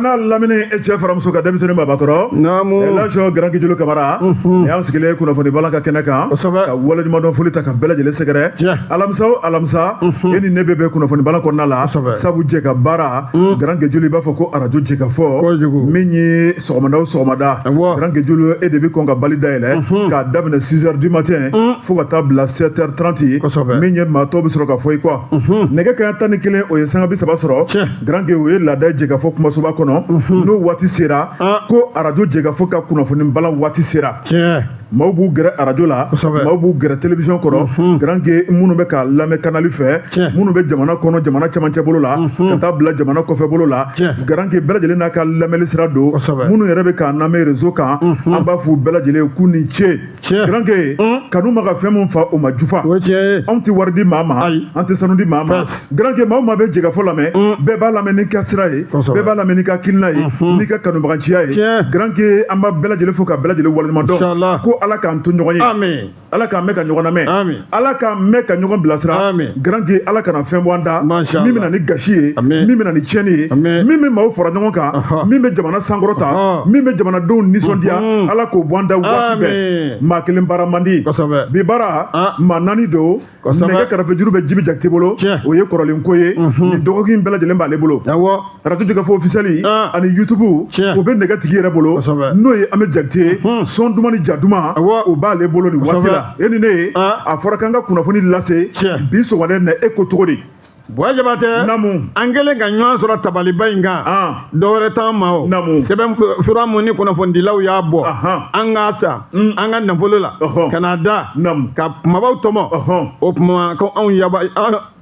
n'a lamini e cɛ faramuso ka denmisɛnnin babakɔrɔ. Naamu. Elhaji Garange Julu Kamara. Nin y'an sigilen kunnafoni balan ka kɛnɛ kan. Kosɛbɛ. Ka waleɲumandɔn foli ta ka bɛɛ lajɛlen sɛgɛrɛ. Tiɲɛ. Alamisa o alamisa. E ni ne bɛ bɛn kunnafoni balan kɔnɔna la. Kosɛbɛ. Sabu jɛ ka baara. Garange Julu i b'a fɔ ko arajo jɛ ka fɔ. Kojugu. Min ye sɔgɔmada o sɔgɔmada. Awɔ. Garange Julu e de bɛ kɔn ka bali dayɛlɛ. K'a daminɛ 6 heures du matin. Fo ka taa bila 7 heures 30. Kosɛbɛ. Min ye maa tɔw bɛ sɔrɔ ka fɔ i kɔ. Nɛgɛ kanɲɛ 11 o ye sanga 30 sɔrɔ. Tiɲɛ. Garange o ye laada ye jɛkafɔ kumasoba kɔnɔ. N'o waati sera. Ah. Ko arajo jɛkafɔ ka kunnafoni balan waati sera. Tiɲɛ. Maaw b'u gɛrɛ arajo la. Kosɛbɛ. Maaw b'u gɛrɛ télévision kɔrɔ. Garange minnu bɛ k'a lamɛn kanali fɛ. Tiɲɛ. Minnu bɛ jamana kɔnɔ jamana cɛmancɛ bolo la. Ka taa bila jamana kɔfɛ bolo la. Tiɲɛ. Garange bɛɛ lajɛlen n'a ka lamɛnli sira don. Kosɛbɛ. Minnu yɛrɛ bɛ k'a lamɛn réseau kan. An b'a f'u bɛɛ lajɛlen k'u ni ce. Tiɲɛ. Garange kanu ma ka fɛn min fa o ma jufa. O ye tiɲɛ ye. Anw tɛ wari di maa ma. Ayi. An tɛ sanu di maa ma. Fɛs. Garange maa o maa bɛ jɛkafɔ lamɛn. Bɛɛ b'a lamɛn n'i ka sira ye. Kosɛbɛ. Bɛɛ b'a lamɛn n'i ka hakilina ye. N'i ka kanubaganciya ye. Tiɲɛ. Garange an b'a bɛɛ lajɛlen fo ka bɛɛ lajɛlen waleɲuman dɔn. Inshallah. Ko Ala k'an to ɲɔgɔn ye. Amin. Ala k'an mɛn ka ɲɔgɔn lamɛn. Amin. Ala k'an mɛn ka ɲɔgɔn bilasira. Amin. Garange Ala kana fɛn bɔ an da. Masha Allah. Min bɛ na ni gasi ye. Amin. Min bɛ na ni tiɲɛni ye. Amin. Min bɛ maaw fara ɲɔgɔn kan. Ɔhɔ. Min bɛ jamana sankɔrɔta. Ɔhɔ. Min bɛ jamanadenw nisɔndiya. Ala k'o bɔ an da waati bɛɛ. Amin. Maa kelen baara man di. Kosɛbɛ. Bi baara Ah. maa naani don. Kosɛbɛ. Nɛgɛ kɛrɛfɛjuru bɛ Jibi Jakite bolo. Tiɲɛ. O ye kɔrɔlen ko ye. Nin dɔgɔkun in bɛɛ lajɛlen b'ale bolo. Awɔ. Radio Jɛkafɔ officiel Ah. ani YouTube Tiɲɛ. o bɛ nɛgɛ tigi yɛrɛ bolo. Kosɛbɛ. N'o ye Ahmed Jakite ye. Son duman ni ja duman. Awɔ. O b'ale bolo nin waati Kosɛbɛ. la. E ni ne ye. Ah. A fɔra k'an ka kunnafoni lase. Tiɲɛ. Bi sɔgɔmada in na e ko cogo di? Buwa Jabatɛ. Naamu. An kɛlen ka ɲɔgɔn sɔrɔ tabaliba in kan. Ah. Dɔ wɛrɛ t'an ma o. Naamu. Sɛbɛn fura mun ni kunnafonidilaw y'a bɔ. Ahan. An k'a ta. An ka nafolo la. Ɔhɔn. Ka n'a da. Naamu. Ka kumabaw tɔmɔ. Ɔhɔn. O tuma ko anw yaba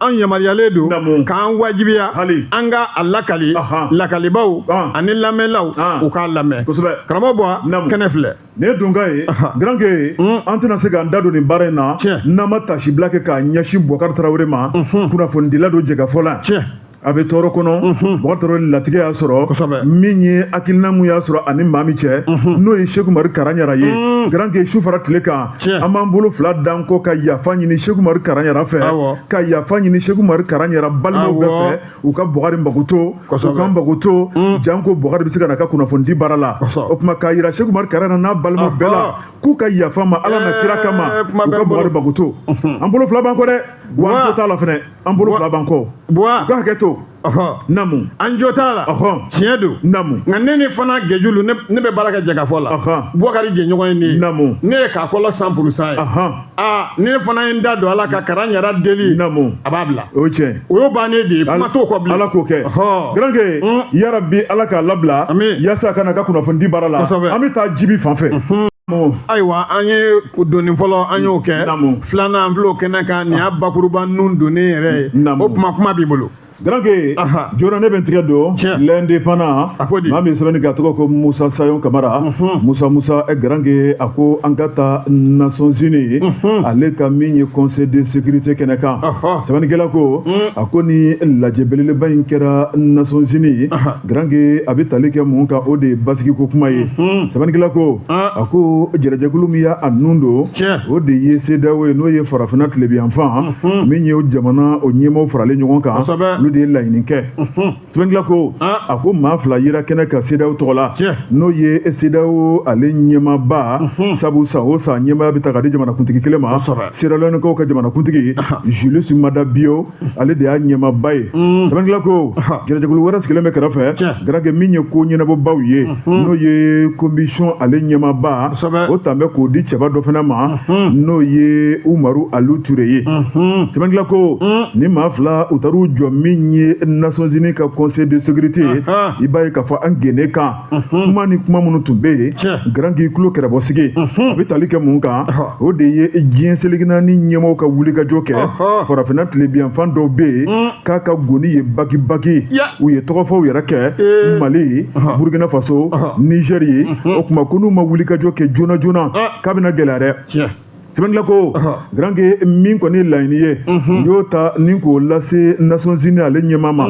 an yamaruyalen don. Naamu. K'an wajibiya. Hali. An ka a lakali. Ahan. Lakalibaw. Ah. Ani lamɛnlaw. Ah. U k'a lamɛn. Kosɛbɛ. Karamɔgɔ Buwa. Naamu. Kɛnɛ filɛ. Nin ye donkan ye. Ahan. Garange an tɛna se k'an da don nin baara in na. Tiɲɛ. N'an ma tasibila kɛ k'a ɲɛsin Bubakari Tarawele ma. Kunnafonidila don jɛkafɔ la. Tiɲɛ. A bɛ tɔɔrɔ kɔnɔ Bubakari Tarawele latigɛ y'a sɔrɔ. Kosɛbɛ. Min ye hakilina mun y'a sɔrɔ ani maa min cɛ. N'o ye Seku Umaru Karaɲara ye. Garange su fara tile kan. Tiɲɛ. An b'an bolo fila d'an kɔ ka yafa ɲini Seku Umaru Karaɲara fɛ. Awɔ. Ka yafa ɲini Seku Umaru Karaɲara balimaw bɛɛ Awɔ. fɛ. U ka Bubakari makoto. Kosɛbɛ. U ka makoto. Janko Bubakari bɛ se ka na ka kunnafonidi baara la. Kosɛbɛ. O tuma k'a yira Seku Umaru Karaɲara n'a balimaw bɛɛ la. Ɔhɔ. K'u ka yafa ma Ala na kira kama. Eh, kuma U bɛ ka n bolo. Bubakari makoto. An bolo fila b'an kɔ dɛ. Wa an Buwa. jo t'a la fɛnɛ. An bolo Buwa. fila b'an kɔ. Buwa. U ka hakɛ to. Ɔhɔ. Naamu. An jo t'a la. Ɔhɔn. Tiɲɛ don. Naamu. Nka ne ni fana Gɛjulu ne bɛ baara kɛ jɛkafɔ la. Ɔhɔn. Bubakari jɛɲɔgɔn ye ne ye. Naamu. Ne ye k'a 100% ye. Ahan. Aa ne fana ye n da don ala ka Karaɲara deli. Naamu. A b'a bila. O ye tiɲɛ. O y'o bannen de ye. Kuma t'o kɔ bilen. Ala k'o kɛ. Ɔhɔ. Garange yarabi Ala k'a labila. Amin. Yaasa a ka na ka kunnafonidi baara la. Kosɛbɛ. An bɛ taa Jibi fan fɛ. Naamu. Ayiwa an ye donni fɔlɔ an y'o kɛ. Naamu. Filanan an filɛ o kɛnɛ kan nin y'a bakuruba nun donnen yɛrɛ ye. Naamu. O kuma kuma b'i bolo. Garange Aha. joona ne bɛ n tigɛ don Tiɲɛ. l'indépendant A ko di? maa min ye sɛbɛnni kɛ a tɔgɔ ko Musa Sayon Kamara. Musa Garange a ko an ka taa Nations Unies ale ka min ye conseil de sécurité kɛnɛ kan. Ɔhɔ. Sɛbɛnnikɛla ko a ko ni lajɛ belebeleba in kɛra Nations Unies. Aha. Garange a bɛ tali kɛ mun kan o de ye basigi ko kuma ye. Sɛbɛnnikɛla ko Ah. a ko jɛrɛjɛkulu min y'a nun don. Tiɲɛ. O de ye CEDEAO ye n'o ye farafinna tilebinyanfan min ye o jamana o ɲɛmaaw faralen ɲɔgɔn kan. Kosɛbɛ. Olu de ye laɲini kɛ. Sɛbɛnnikɛla ko Ah. a ko maa fila yera kɛnɛ kan CEDEAO tɔgɔ la. Tiɲɛ. N'o ye CEDEAO ale ɲɛmaaba sabu san o san ɲɛmaaya bɛ ta ka di jamanakuntigi kelen ma. Kosɛbɛ. Sierra Leone-kaw ka jamanakuntigi Julius Maada Bio ale de y'a ɲɛmaaba ye. Sɛbɛnnikɛla ko jɛrɛjɛkulu wɛrɛ sigilen bɛ kɛrɛfɛ. Tiɲɛ. Garange min ye ko ɲɛnabɔbaw ye n'o ye commission ale ɲɛmaaba Kosɛbɛ. o tan bɛ k'o di cɛba dɔ fana ma n'o ye Umaru Alu Ture ye. Sɛbɛnnikɛla ko ni maa fila u taar'u jɔ min ye Nations Unies ka conseil de sécurité ye Ahan. i b'a ye k'a fɔ an gene kan kuma ni kuma minnu tun bɛ yen Tiɲɛ. Garange tulo kɛrɛbɔsigi a bɛ tali kɛ mun kan Ɔhɔ. o de ye diɲɛ seleke naani ɲɛmaaw ka wulikajɔ kɛ Ɔhɔ. farafinna tilebinyanfan dɔw bɛ yen k'a ka goni ye baki-baki Ya. u ye tɔgɔfɔw yɛrɛ kɛ Ee. Mali Ɔhɔ. Burkina Faso Ɔhɔ. Niger ye o tuma ko n'u ma wulikajɔ kɛ joona joona Ah. k'a bɛna gɛlɛya dɛ. Tiɲɛ. Sɛbɛnnikɛla ko Garanke min kɔni ye laɲini ye u y'o ta ni k'o lase Nations Unies ale ɲɛmaa ma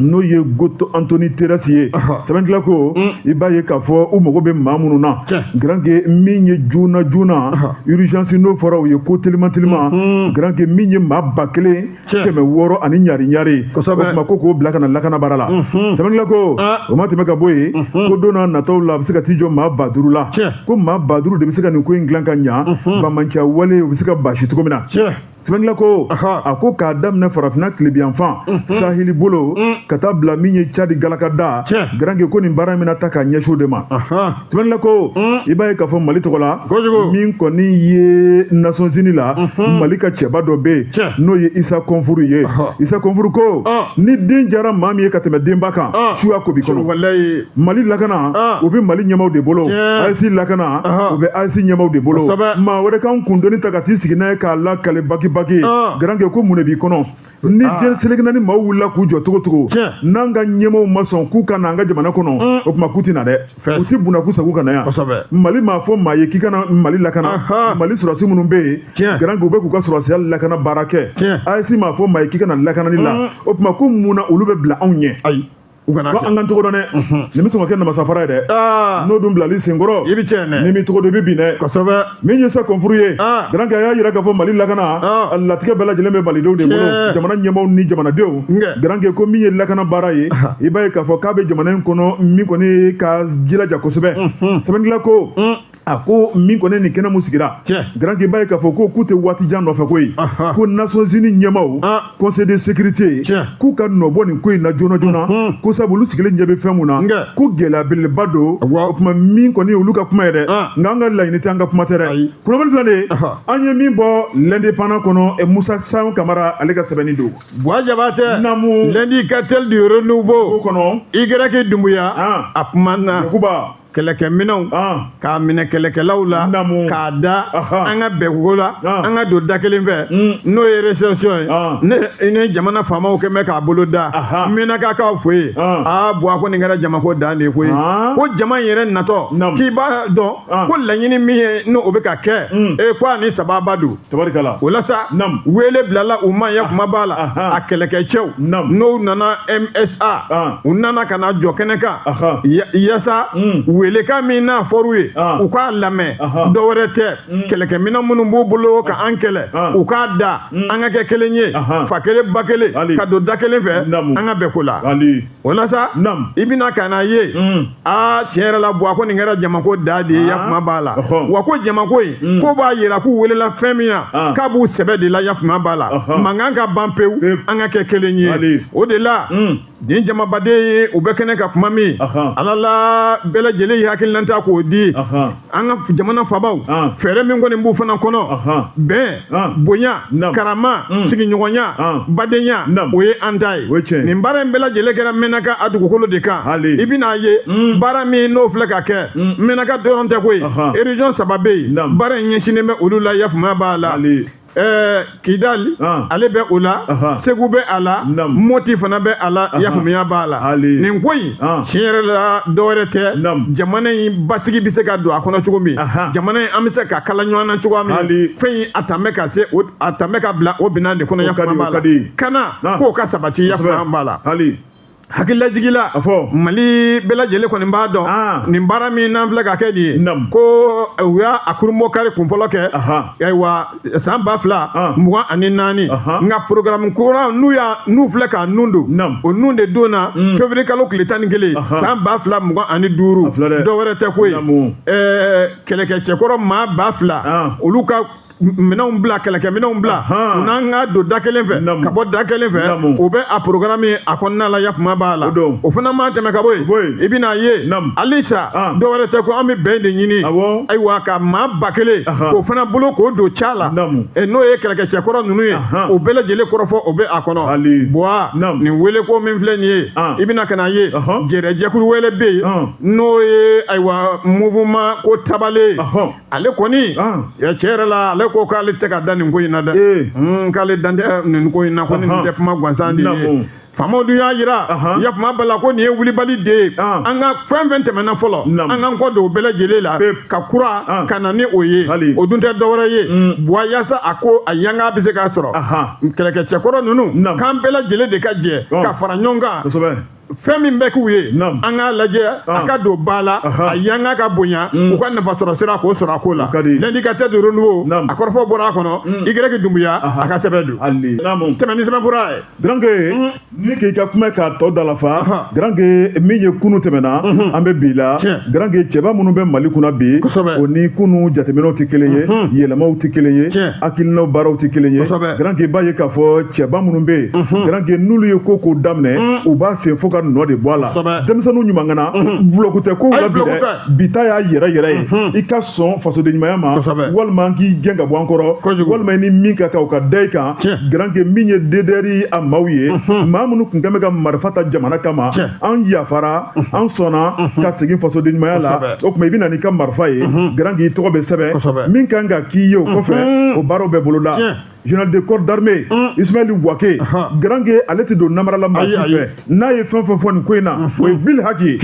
n'o ye Goto Anthony Guterres ye. Sɛbɛnnikɛla ko i b'a ye k'a fɔ u mago bɛ maa minnu na, Garanke min ye joona joona urgence n'o fɔra u ye ko teliman teliman, Garanke min ye maa 1600 ani ɲari ɲari, o tuma ko k'o bila ka na lakana baara la. Sɛbɛnnikɛla ko o ma tɛmɛ ka bɔ yen, ko don n'a nataw la a bɛ se ka t'i jɔ maa 5000 la, ko maa 5000 de bɛ se ka nin ko in dilan ka ɲa, banbaanciya wale u bɛ se ka basi cogo min na. Sɛbɛnnikɛla ko a ko k'a daminɛ farafinna tilebinyanfan sahili bolo ka taa bila min ye Cadi galakada, Garanke ko nin baara in bɛna ta k'a ɲɛsin o de ma. Sɛbɛnnikɛla ko i b'a ye k'a fɔ Mali tɔgɔ la min kɔni ye Nations Unies la, Mali ka cɛba dɔ bɛ yen n'o ye Isa Kɔnfuru ye. Isa Kɔnfuru ko ni den jara maa min ye ka tɛmɛ denba kan, suya ko b'i kɔnɔ. Mali lakana o bɛ Mali ɲɛmaaw de bolo, AES lakana o bɛ AES ɲɛmaaw de bolo. Maa wɛrɛ kan kundoni ta ka t'i sigi n'a ye k'a lakale baki baki, Garanke ko mun de b'i kɔnɔ? Ni diɲɛ seleke naani maaw wulila k'u jɔ cogo cogo, n'an ka ɲɛmaaw ma sɔn k'u ka na an ka jamana kɔnɔ, o tuma k'u tɛ na dɛ, u ti bunna k'u sago ka na yan. Mali m'a fɔ maa ye k'i kana Mali lakana. Mali sɔrɔdasi minnu bɛ yen, Garanke u bɛ k'u ka sɔrɔdasiya lakana baara kɛ. AES m'a fɔ maa ye k'i kana lakanani la, o tuma ko mun na olu bɛ bila anw ɲɛ? U kana ko an k'an tɔgɔ dɔn dɛ, nin bɛ sɔn ka kɛ namasafara ye dɛ, n'o dun bilali senkɔrɔ i bɛ tiɲɛ dɛ, ni m'i tɔgɔ dɔn i bɛ bin dɛ. Kosɛbɛ. Min ye sa Kɔnfuru ye, Garanke a y'a yira k'a fɔ Mali lakana latigɛ bɛɛ lajɛlen bɛ Malidenw de bolo, jamana ɲɛmaaw ni jamanadenw. Garanke ko min ye lakana baara ye, i b'a ye k'a fɔ k'a bɛ jamana in kɔnɔ min kɔni ka jilaja kosɛbɛ. Sɛbɛnnikɛla ko a ko min kɔni nin kɛnɛ mun sigira, Garanke i b'a ye k'a fɔ ko k'u tɛ waati jan nɔfɛ ko ye, ko Nations Unies ɲɛmaaw, Conseil de sécurité, k'u ka nɔ bɔ nin ko in na joona joona, ko sabu olu sigilen ɲɛ bɛ fɛn mun na, ko gɛlɛya belebeleba don. O tuma min kɔni olu ka kuma ye dɛ, nka an ka laɲini tɛ, an ka kuma tɛ dɛ. Kunnafoni filɛ nin ye, an ye min bɔ L'Indépendant kɔnɔ, Musa Sayon Kamara ale ka sɛbɛnni don. Buwa Jabatɛ. Namu. L'indicateur du renouveau o kɔnɔ, Y Dumbuya a kumana. Yakuba. Kɛlɛkɛminɛnw k'a minɛ kɛlɛkɛlaw la, k'a da an ka bɛnko la, an ka don da kelen fɛ, n'o ye récession ye, ne ni jamana faamaw kɛn bɛ k'a bolo da Menakakaw fɛ yen. Aa Buwa, ko nin kɛra jamako dan de ye koyi. Ko jama in yɛrɛ natɔ k'i b'a dɔn ko laɲini min ye n'o bɛ ka kɛ e ko a ni sababa don. Tabarikala. O la sa, wele bilala u ma ya kuma b'a la, a kɛlɛkɛcɛw n'o nana MSA, u nana ka na jɔ kɛnɛ kan yaasa welekan min n'a fɔr'u ye u k'a lamɛn. Dɔ wɛrɛ tɛ, kɛlɛkɛminɛn minnu b'u bolo ka an kɛlɛ, u k'a da an ka kɛ kelen ye, fa kelen ba kelen, ka don da kelen fɛ, an ka bɛn ko la. O la sa, i bɛna ka na ye aa tiɲɛ yɛrɛ la Buwa, ko nin kɛra jamako da de ye ya kuma b'a la. Wa ko jamako in ko b'a yira k'u welela fɛn min na, k'a b'u sɛbɛ de la ya kuma b'a la, mankan ka ban pewu, an ka kɛ kelen ye. O de la nin jamabaden ye u bɛ kɛnɛ ka kuma min ala la, bɛɛ lajɛlen ye hakilina ta k'o di an ka jamana fabaw. Fɛɛrɛ min kɔni b'u fana kɔnɔ, bɛn, bonya, karama, sigiɲɔgɔnya, badenya, o ye an ta ye. Nin baara in bɛɛ lajɛlen kɛra Menaka a dugukolo de kan. I bɛn'a ye baara min n'o filɛ ka kɛ Menaka dɔrɔn tɛ koyi, région 3 bɛ yen, baara in ɲɛsinnen bɛ olu la yafama b'a la. Kidali ale bɛ o la, Segu bɛ a la, Moti fana bɛ a la, yafaamuya b'a la. Nin ko in tiɲɛ yɛrɛ la dɔwɛrɛ tɛ, jamana in basigi bɛ se ka don a kɔnɔ cogo min, jamana in an bɛ se ka kala ɲɔgɔn na cogoya min, fɛn in a tan bɛ ka se, a tan bɛ ka bila o binan de kɔnɔ yafaamuya b'a la. Kana k'o ka sabati yafaamuya b'a la. Hakililajigila, Mali bɛɛ lajɛlen kɔni b'a dɔn nin baara min n'an filɛ ka kɛ nin ye, ko u y'a a kurunbɔ kari kunfɔlɔ kɛ ayiwa san 2024, nka programme kura n'u y'a n'u filɛ k'a nun don, o nun de donna février kalo tile 11 san 2025. Dɔwɛrɛ tɛ koyi, kɛlɛkɛcɛkɔrɔ maa 2000 olu ka minɛnw bila, kɛlɛkɛminɛnw bila, u n'an ka don da kelen fɛ ka bɔ da kelen fɛ, o bɛ a programme a kɔnɔna la yafama b'a la. O fana ma tɛmɛ ka bɔ yen, i bɛna ye halisa dɔwɛrɛ tɛ ko an bɛ bɛn de ɲini, ayiwa ka maa 1000 k'o fana bolo k'o don ca la, n'o ye kɛlɛkɛcɛkɔrɔ ninnu ye, o bɛɛ lajɛlen kɔrɔfɔ o bɛ a kɔnɔ. Buwa, nin weleko min filɛ nin ye, i bɛna ka na ye jɛrɛjɛkulu wɛrɛ bɛ yen n'o ye ayiwa mouvement ko tabale, ale kɔni cɛ yɛrɛ la ale ko k'ale tɛ ka da nin ko in na dɛ. K'ale dan tɛ nin ko in na, ko nin tɛ kuma gansan de ye. Faamaw dun y'a jira yakuma bala ko nin ye wulibali de ye. An ka fɛn fɛn tɛmɛna fɔlɔ, an k'an kɔ don o bɛɛ lajɛlen la ka kura ka na ni o ye. O dun tɛ dɔwɛrɛ ye buwa, yaasa a ko a yanga bɛ se k'a sɔrɔ. Kɛlɛkɛcɛkɔrɔ ninnu, k'an bɛɛ lajɛlen de ka jɛ ka fara ɲɔgɔn kan. Fɛn min bɛ k'u ye, an k'a lajɛ a ka don ba la, a yanga ka bonya, u ka nafasɔrɔ sira k'o sɔrɔ a ko la. L'indicateur du renouveau, a kɔrɔfɔ bɔra a kɔnɔ. Y Doumbouya a ka sɛbɛn don. Tɛmɛ ni sɛbɛnfura ye. Garanke, ni k'i ka kuma k'a tɔ dalafa, Garanke, min ye kunu tɛmɛna, an bɛ bi la. Garanke, cɛba minnu bɛ Mali kunna bi, o ni kunu jateminɛw tɛ kelen ye, yɛlɛmaw tɛ kelen ye, hakilinaw baaraw tɛ kelen ye. Garanke, i b'a ye k'a fɔ cɛba minnu bɛ yen, Garanke, n'olu ye ko ko daminɛ, u b'a sen fo ka nɔ de bɔ a la. Denmisɛnninw ɲumankana bulɔku tɛ kow la bi dɛ, bi ta y'a yɛrɛ yɛrɛ ye. I ka sɔn fasoden ɲumanya ma, walima an k'i gɛn ka bɔ an kɔrɔ, walima i ni min ka kan o ka da i kan. Garanke, min ye DDR a maaw ye, maa minnu tun kɛn bɛ ka marifa ta jamana kama, an yafara, an sɔnna ka segin fasoden ɲumanya la. O tuma i bɛ na n'i ka marifa ye, Garanke, i tɔgɔ bɛ sɛbɛn, min kan ka k'i ye o kɔfɛ, o baaraw bɛɛ boloda. Général de corps d'armée Ismaël Waké, Garanke, ale tɛ don namara la maa si fɛ. N'a ye fɛn fɛn fɔ nin ko in na, o ye bil haki ye.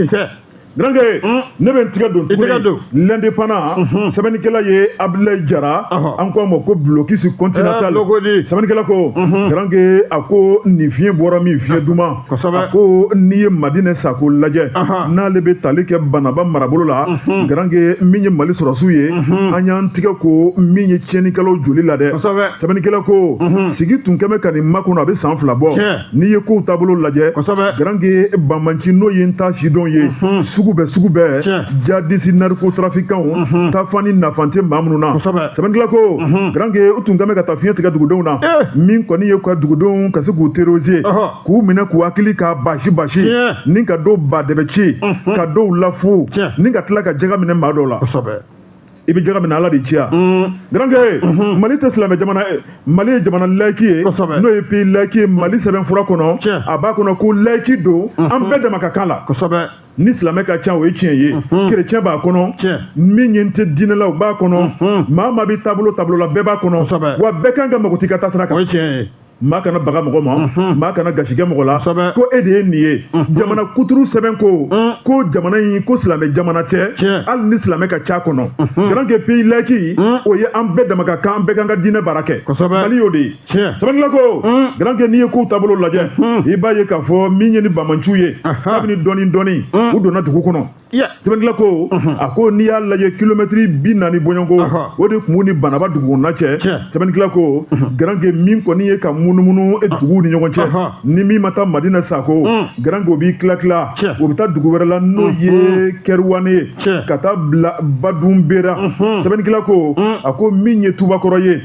Garanke, ne bɛ n tigɛ don tuguni. L'Indépendant, sɛbɛnnikɛla ye Abdoulaye Jara, an ko a ma ko blocus continental. Sɛbɛnnikɛla ko, Garanke, a ko nin fiɲɛ bɔra min, fiɲɛ duman. A ko n'i ye Madinɛ Sako lajɛ, n'ale bɛ tali kɛ Banaba marabolo la, Garanke, min ye Mali sɔrɔsiw ye, an y'an tigɛ ko min ye tiɲɛnikɛlaw joli la dɛ. Sɛbɛnnikɛla ko sigi tun kɛn bɛ ka nin makɔnɔ, a bɛ san 2 bɔ. N'i ye kow taabolo lajɛ, Garanke, banbanci n'o ye n ta sidɔn ye, sugu bɛɛ sugu bɛɛ, jadisi narcotrafiquants, tafa ni nafan tɛ maa minnu na. Sɛbɛnnikɛla ko, Garanke, u tun kɛn bɛ ka taa fiɲɛ tigɛ dugudenw na, min kɔni ye ka dugudenw ka se k'u terroriser, k'u minɛ k'u hakili k'a basi basi, ni ka dɔw ba dɛbɛ ci, ka dɔw lafu, ni ka tila ka jɛgɛ minɛ maa dɔw la. I bɛ jɛgɛ minɛ, Ala de ci yan. Garanke, Mali tɛ silamɛ jamana ye, Mali ye jamana laïque ye, n'o ye pays laïque ye. Mali sɛbɛnfura kɔnɔ, a b'a kɔnɔ ko laïque don, an bɛɛ dama ka kan la. Ni silamɛ ka ca, o ye tiɲɛ ye, kerecɛn b'a kɔnɔ, min ye n tɛ diinɛ la, o b'a kɔnɔ, maa maa bɛ taabolo taabolo la, bɛɛ b'a kɔnɔ, wa bɛɛ kan ka mago t'i ka taasira kan. O ye tiɲɛ ye. Maa kana baga mɔgɔ ma, maa kana gasi kɛ mɔgɔ la, ko e de ye nin ye. Jamana kuturu sɛbɛn ko ko jamana in ko silamɛ jamana tɛ, hali ni silamɛ ka ca kɔnɔ. Garanke, pays laïque, o ye an bɛɛ dama ka kan, an bɛɛ kan ka diinɛ baara kɛ. Mali y'o de ye. Sɛbɛnnikɛla ko, Garanke, n'i ye kow taabolo lajɛ, i b'a ye k'a fɔ min ye ni bamanciw ye, kabini dɔɔni dɔɔni u donna dugu kɔnɔ. Sɛbɛnnikɛla ko, a ko n'i y'a lajɛ, kilomɛtiri 40 bɔɲɔgɔnko, o de tun b'u ni Banaba dugu kɔnɔna cɛ. Sɛbɛnnikɛla ko, Garanke, min kɔni ye ka munumunu duguw ni ɲɔgɔn cɛ, ni min ma taa Madina Sako, Garanke, o b'i tila tila, o bɛ taa dugu wɛrɛ la, n'o ye Kɛriwane ye, ka taa bila Badunbera. Sɛbɛnnikɛla ko, a ko min ye Tubakɔrɔ ye,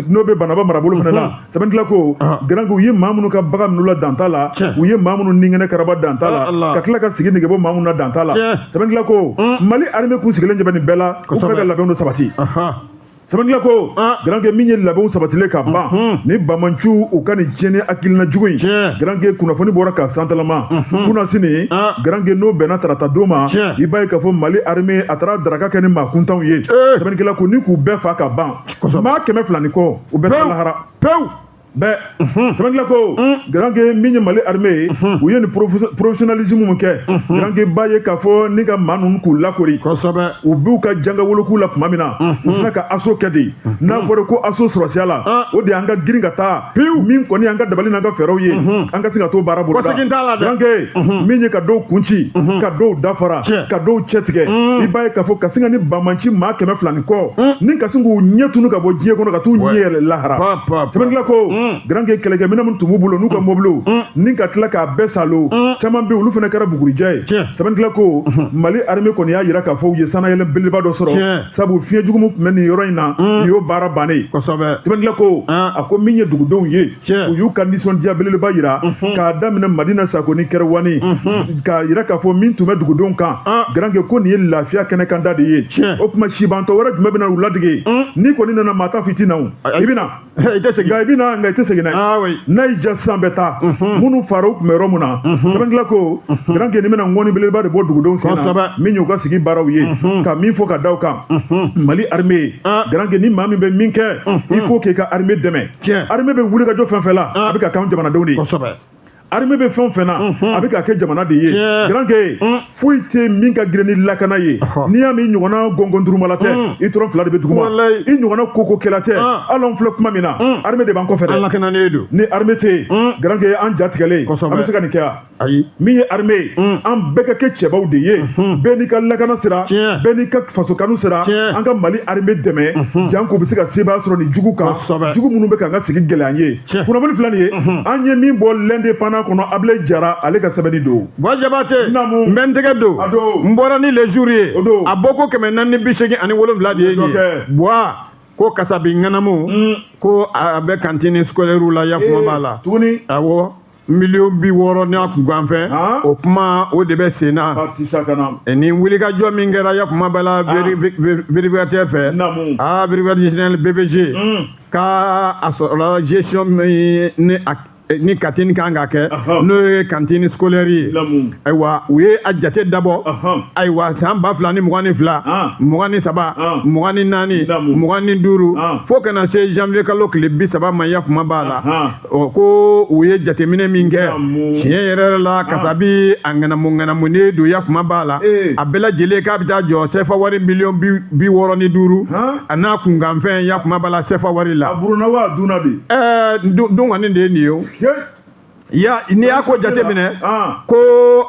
n'o bɛ Banaba marabolo fana la. Sɛbɛnnikɛla ko, Garanke, u ye maa minnu ka bagan minnu la dan t'a la, u ye maa minnu ningɛnɛ karaba dan t'a la, ka tila ka sigi nege bɔ maa minnu na dan t'a la. Sɛbɛnnikɛla ko, Mali armée kun sigilen jɛ bɛ nin bɛɛ la, u bɛ ka labɛnw dɔ sabati. Sɛbɛnnikɛla ko, Garanke, min ye labɛnw sabatilen ka ban ni bamanciw u ka nin tiɲɛni hakilina jugu in, Garanke, kunnafoni bɔra ka santalama kunnasini. Garanke, n'o bɛnna tarata don ma, i b'a ye k'a fɔ Mali armée a taara daraka kɛ ni maa kuntanw ye. Sɛbɛnnikɛla ko, ni k'u bɛɛ fa ka ban, maa 200 ni kɔ, u bɛɛ taa lahara pewu bɛɛ. Sɛbɛnnikɛla ko, Garanke, min ye Mali armée ye, u ye nin professionnalisme mun kɛ, Garanke, b'a ye k'a fɔ ni ka maa ninnu k'u lakori, u b'u ka janga woloku la tuma min na, u fana ka assaut kɛ de. N'a fɔra ko assaut sɔrɔsiya la, o de y'an ka girin ka taa, min kɔni y'an ka dabali n'an ka fɛɛrɛw ye, an ka se ka t'o baara boloda. Garanke, min ye ka dɔw kun ci, ka dɔw dafara, ka dɔw cɛ tigɛ, i b'a ye k'a fɔ ka sin ka ni banbanci maa 200 ni kɔ, ni ka sin k'u ɲɛ tunu ka bɔ diɲɛ kɔnɔ ka t'u ɲɛ yɛlɛ lahara. Sɛbɛnnikɛla ko, Garanke, kɛlɛkɛminɛn minnu tun b'u bolo n'u ka mobiliw, ni ka tila k'a bɛɛ salo, caman bɛ olu fana kɛra bugurijɛ ye. Sɛbɛnnikɛla ko, Mali armée kɔni y'a jira k'a fɔ u ye sanayɛlɛ belebeleba dɔ sɔrɔ, sabu fiɲɛ jugu min tun bɛ nin yɔrɔ in na, nin y'o baara bannen ye. Sɛbɛnnikɛla ko, a ko min ye dugudenw ye, u y'u ka nisɔndiya belebeleba jira, k'a daminɛ Madina Sako ni Kɛrɛwani, k'a jira k'a fɔ min tun bɛ dugudenw kan, Garanke, ko nin ye lafiya kɛnɛkanda de ye. O tuma sibantɔ wɛrɛ jumɛn bɛ na u ladege? N'i kɔni nana, maa t'a fɔ i tɛ na o, i bɛ na, i tɛ segin, nka i bɛ na, nka i tɛ segin n'a ye n'a y'i diya sisan bɛ taa minnu fara u tun bɛ yɔrɔ min na sɛbɛnnikɛla ko garankɛ nin bɛna ŋɔni belebeleba de bɔ dugudenw sen na min y'u ka sigi baaraw ye ka min fɔ ka da o kan Mali armée garankɛ ni maa min bɛ min kɛ i k'o k'i ka armée dɛmɛ armée bɛ wulikajɔ fɛn fɛn la a bɛ ka k'anw jamanadenw de ye armée bɛ fɛn o fɛn na a bɛ ka kɛ jamana de ye garankɛ foyi tɛ min ka girin ni lakana ye n'i y'a mɛn i ɲɔgɔnna gɔngɔndurumala tɛ i tɔrɔ fila de bɛ duguma i ɲɔgɔnna kokokɛla tɛ hali anw filɛ kuma min na armée de b'an kɔfɛ dɛ ni armée tɛ yen garankɛ an ja tigɛlen an bɛ se ka nin kɛ wa ayi min ye armée ye an bɛɛ ka kɛ cɛbaw de ye bɛɛ n'i ka lakana sira bɛɛ n'i ka fasokanu sira an ka Mali armée dɛmɛ janko bɛ se ka sebaaya sɔrɔ nin jugu kan jugu minnu bɛ k'an ka sigi gɛlɛya an ye kunnafoni filɛ nin ye an ye min bɔ l'Indépendant kɔnɔ Abilaye Jara ale ka sɛbɛnni don Buwa Jabate n bɛ n tɛgɛ don n bɔra ni Le Jour ye a bɔko 487 de ye nin ye Buwa ko kasabi ŋanamu ko a bɛ cantine scolaire la ya kuma b'a la tuguni awɔ miliyɔn 60 n'a kunkanfɛn o kuma o de bɛ sen na ni wulikajɔ min kɛra ya kuma b'a la vérificateur fɛ aa vérificateur général BVG ka a sɔrɔla gestion min ni a ni cantine kan ka kɛ n'o ye cantine scolaire ye ayiwa u ye a jate dabɔ ayiwa san 2022 23 24 25 fo ka na se janvier kalo tile 30 ma ya kuma b'a la ɔ ko u ye jateminɛ min kɛ tiɲɛ yɛrɛ yɛrɛ la kasabi a ŋanamu ŋanamunen don ya kuma b'a la a bɛɛ lajɛlen k'a bɛ taa jɔ sefa wari miliyɔn 65 a n'a kunkanfɛn ya kuma b'a la sefa wari la. A buruna wa a dunna de. Ɛɛ dun kɔni de ye nin ye o. Ya n'i y'a ko jateminɛ ko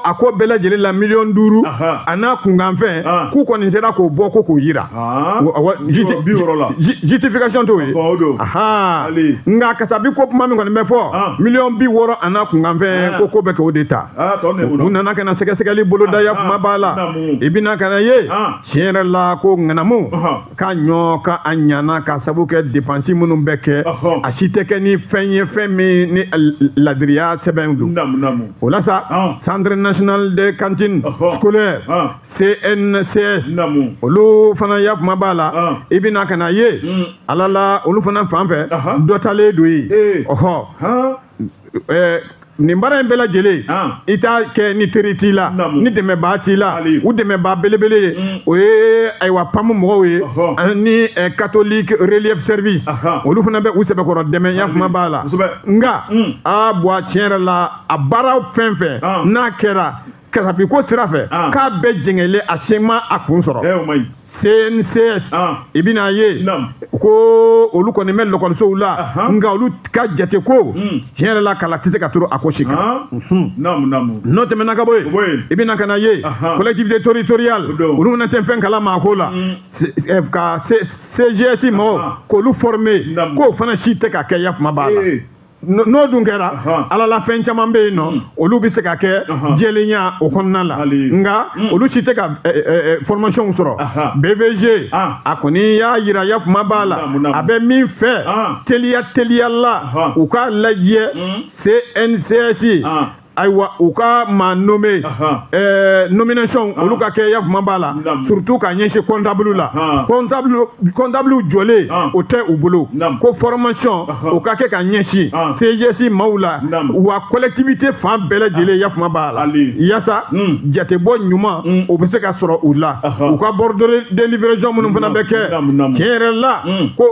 a ko bɛɛ lajɛlen la miliyɔn 5 a n'a kunkanfɛn k'u kɔni sera k'o bɔ ko k'o yira justification t'o ye nka kasabi ko kuma min kɔni bɛ fɔ miliyɔn 60 a n'a kunkanfɛn ko bɛ k'o de ta u nana ka na sɛgɛsɛgɛli boloda ya kuma b'a la i bɛna ka na ye tiɲɛ yɛrɛ la ko ŋanamu ka ɲɔ ka a ɲana ka sabu kɛ dépense minnu bɛ kɛ a si tɛ kɛ ni fɛn ye fɛn min ni ladiriya sɛbɛn don o la sa Centre national de cantine scolaire CNCS olu fana ya kuma b'a la i bɛna ka na ye ala la olu fana fan fɛ dɔ talen don yen ɔhɔ nin baara in bɛɛ lajɛlen i t'a kɛ ni teri t'i la ni dɛmɛbaa t'i la u dɛmɛbaa belebele ye o ye ayiwa PAM mɔgɔw ye ani Catholic Relief Service olu fana bɛ u sɛbɛkɔrɔ dɛmɛ ya kuma b'a la nka a Buwa tiɲɛ yɛrɛ la a baara fɛn fɛn n'a kɛra kasabi ko sira fɛ k'a bɛɛ jɛngɛlen a si ma a kun sɔrɔ CNCS i bɛna ye ko olu kɔni bɛ lɔkɔlisow la nka olu ka jate ko tiɲɛ yɛrɛ la kala tɛ se ka turu a ko si kan n'o tɛmɛna ka bɔ yen i bɛna ka na ye collectivité territoriale olu fana tɛ fɛn kalama a ko la ka CGS mɔgɔw k'olu former k'o fana si tɛ ka kɛ ya kuma b'a la n'o dun kɛra ala la fɛn caman bɛ yen nɔ olu bɛ se ka kɛ jɛlenya o kɔnɔna la nka olu si tɛ ka formation sɔrɔ BVG a kɔni y'a yira ya kuma b'a la a bɛ min fɛ teliya teliya la u k'a lajɛ CNCS ayiwa u ka maa nommé nomination olu ka kɛ ya kuma b'a la surtout ka ɲɛsin comptable la comptable jɔlen o tɛ u bolo ko formation o ka kɛ ka ɲɛsin CGS maaw la wa collectivité fan bɛɛ lajɛlen ya kuma b'a la yaasa jatebɔ ɲuman o bɛ se ka sɔrɔ u la u ka bordereau de livraison minnu fana bɛ kɛ tiɲɛ yɛrɛ la ko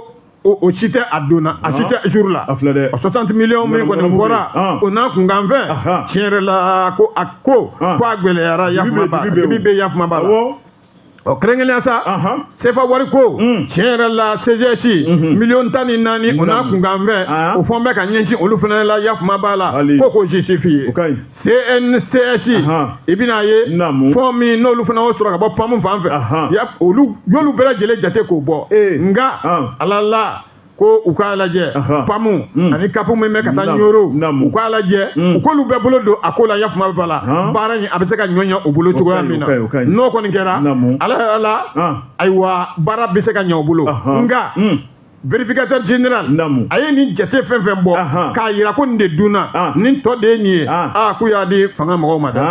o si tɛ a donna a si tɛ jour la 60 millions min kɔni bɔra o n'a kunkanfɛn tiɲɛ yɛrɛ la ko a ko ko a gɛlɛyara ya kuma b'a la dibi bɛ ya kuma b'a la ɔ kɛrɛnkɛrɛnnenya sa sefa wari ko tiɲɛ yɛrɛ la CGS miliyɔn 14 o n'a kunkanfɛn o fɔn bɛ ka ɲɛsin olu fana la ya kuma b'a la ko k'o justifier CNCS i bɛna ye fɔn min n'olu fana y'o sɔrɔ ka bɔ PAM fan fɛ olu y'olu bɛɛ lajɛlen jate k'o bɔ nka ala la ko u k'a lajɛ PAM ani CAP min bɛ ka taa Ɲoro u k'a lajɛ u k'olu bɛɛ bolo don a ko la ya kuma b'a la baara in a bɛ se ka ɲɔ ɲɛ u bolo cogoya min na n'o kɔni kɛra ala la ayiwa baara bɛ se ka ɲɛ u bolo nka Vérificateur général a ye nin jate fɛn fɛn bɔ k'a yira ko nin de dunna, nin tɔ de ye nin ye, aa k'u y'a di fanga mɔgɔw ma dɛ.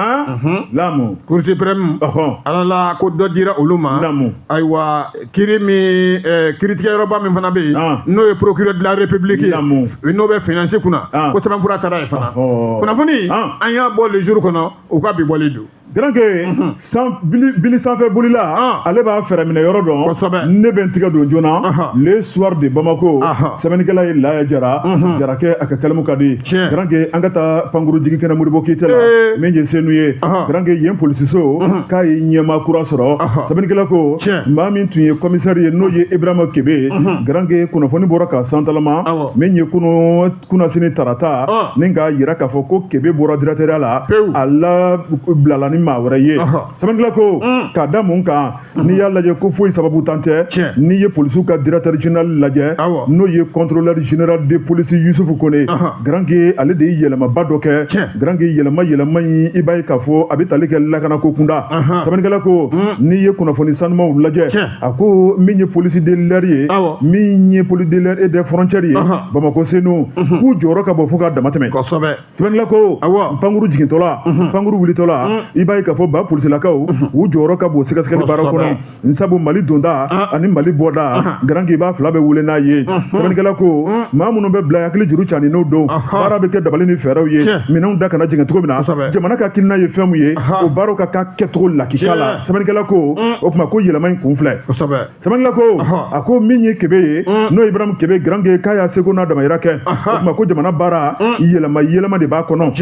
Laamu. Cour suprême ala la ko dɔ dira olu ma. Ayiwa, kiiri min, kiiritigɛyɔrɔba min fana bɛ yen, n'o ye procureur de la République ye, n'o bɛ finance kunna, ko sɛbɛnfura taara yen fana. Kunnafoni an y'a bɔ Le Jour kɔnɔ, u ka bi bɔli don. Garanke san bili sanfɛ bolila, ale b'a fɛɛrɛ minɛ yɔrɔ dɔn. Ne bɛ n tigɛ don joona. Le Soir de Bamako, sɛbɛnnikɛla ye Laya Jara. Jarakɛ, a ka kalimu ka di. Garanke, an ka taa pankuru jigi kɛnɛ Modibo Keyita la, min ye Senu ye. Garanke, yen polisiso k'a ye ɲɛmaa kura sɔrɔ. Sɛbɛnnikɛla ko maa min tun ye commissaire ye, n'o ye Ibrahima Kebe. Garanke, kunnafoni bɔra ka santalama min ye kunu kunnasini tarata ni k'a yira k'a fɔ ko Kebe bɔra directeur la, a la bilala ni maa wɛrɛ ye. Sɛbɛnnikɛla ko k'a da mun kan? N'i y'a lajɛ ko foyi sababu tan tɛ. N'i ye polisiw ka directeur général lajɛ, n'o ye contrôleur général de police Yusufu Kone, Garanke, ale de ye yɛlɛmaba dɔ kɛ. Garanke, yɛlɛma in, i b'a ye k'a fɔ a bɛ tali kɛ lakanako kunda. Sɛbɛnnikɛla ko n'i ye kunnafoni sanumaw lajɛ, a ko min ye police de l'air ye, min ye police de l'air et des frontières ye Bamakɔ Senu, k'u jɔyɔrɔ ka bɔ fo k'a dama tɛmɛ. Sɛbɛnnikɛla ko pankuru jigintɔla, pankuru wulitɔla, i b'a ye k'a fɔ ba polisilakaw u jɔyɔrɔ ka bon sɛgɛsɛgɛli baara kɔnɔ, sabu Mali donda ani Mali bɔda, Garanke, i b'a fila bɛ wele n'a ye. Sɛbɛnnikɛla ko maa minnu bɛ bila hakili juru cani n'o don, baara bɛ kɛ dabali ni fɛɛrɛw ye, minɛnw da kana jigin cogo min na, jamana ka hakilina ye fɛn mun ye, o baaraw ka k'a kɛcogo lakika la. Sɛbɛnnikɛla ko o tuma ko yɛlɛma in kun filɛ. Sɛbɛnnikɛla ko a ko min ye Kebe ye, n'o ye Ibrahim Kebe, Garanke, k'a y'a seko n'a damayira kɛ. O tuma ko jamana baara yɛlɛma yɛlɛma de b'a kɔnɔ.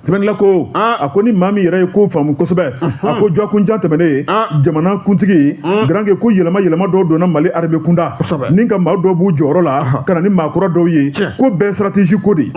Sɛbɛnnikɛla ko a ko ni maa min yɛrɛ ye ko faamu kosɛbɛ, a ko jɔkunjan tɛmɛnen ye jamana kuntigi, Garanke, ko yɛlɛma yɛlɛma dɔw donna Mali armée kunda ni ka maa dɔw b'u jɔyɔrɔ la ka na ni maa kura dɔw ye, ko bɛɛ stratégie ko de.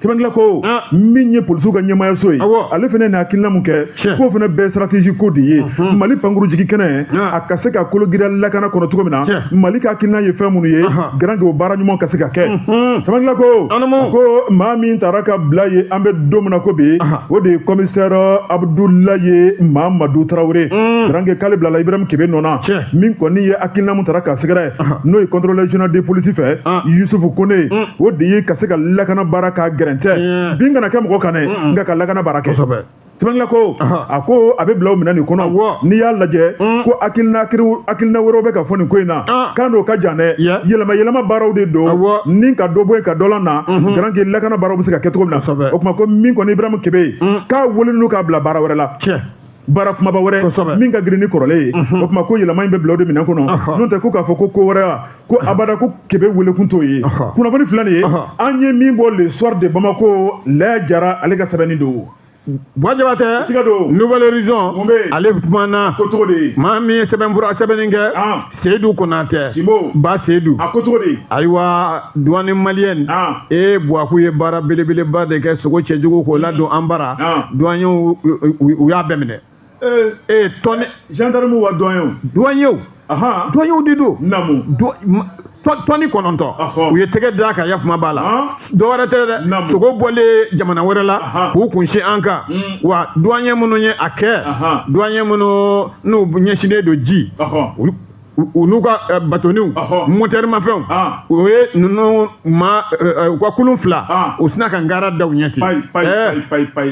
Sɛbɛnnikɛla ko min ye polisiw ka ɲɛmaayaso ye, ale fana ni hakilina mun kɛ, k'o fana bɛɛ stratégie ko de ye. Mali pankuru jigi kɛnɛ a ka se ka kologira lakana kɔnɔ cogo min na, Mali ka hakilina ye fɛn minnu ye, Garanke, o baara ɲuman ka se ka kɛ. Sɛbɛnnikɛla ko ko maa min taara ka bila ye, an bɛ don min na ko bi, o de ye commissaire Abdoulaye Mamadou Traoré. Garanke, k'ale bilala Ibrahim Kebe nɔ na. Min kɔni ye hakilina mun taara k'a sɛgɛrɛ, n'o ye contrôleur général de police fɛ Yusufu Kone, o de ye ka se ka lakana baara k'a gɛrɛntɛ bin kana kɛ mɔgɔ kan dɛ, nka ka lakana baara kɛ. Sɛbɛnnikɛla ko a ko a bɛ bila o minɛn nin kɔnɔ. N'i y'a lajɛ ko hakilina wɛrɛw bɛ ka fɔ nin ko in na, k'a n'o ka jan dɛ, yɛlɛma yɛlɛma baaraw de don ni ka dɔ bɔ yen ka dɔ la na. Garanke, lakana baaraw bɛ se ka kɛ cogo min na. O tuma ko min kɔni Ibrahim Kebe ye, k'a welelen don k'a bila baara wɛrɛ la, baara kumaba wɛrɛ min ka girin ni kɔrɔlen ye. O tuma ko yɛlɛma in bɛ bila o de minɛn kɔnɔ. N'o tɛ ko k'a fɔ ko ko wɛrɛ wa, ko abada ko Kebe welekun t'o ye. Kunnafoni filɛ nin ye, an ye min bɔ Le Soir de Bamako, Laya Jara ale ka sɛbɛnni don. Buwa Jabatɛ, Nouvel Horizon ale kumana. Ko cogo di? Maa min ye sɛbɛnfura sɛbɛnni kɛ, Seydou Konatɛ, Ba Seydou. A ko cogo di? Ayiwa, douane malienne e Buwaku ye baara belebeleba de kɛ, sogo cɛjugu k'o ladon an bara, douaniers u y'a bɛɛ minɛ. E tɔni gendarme wa douaniers? Douaniers. Douaniers de don. Naamu. Tɔni 9 u ye tɛgɛ d'a kan, yakuma b'a la, dɔwɛrɛ tɛ dɛ, sogo bɔlen jamana wɛrɛ la k'u kunsin an kan. Wa douanier minnu ye a kɛ, douanier minnu n'u ɲɛsinnen don ji, u n'u ka batoniw, moteur mafɛnw, o ye ninnu ma u ka kulun 2, u sina ka ngara da u ɲɛ ten.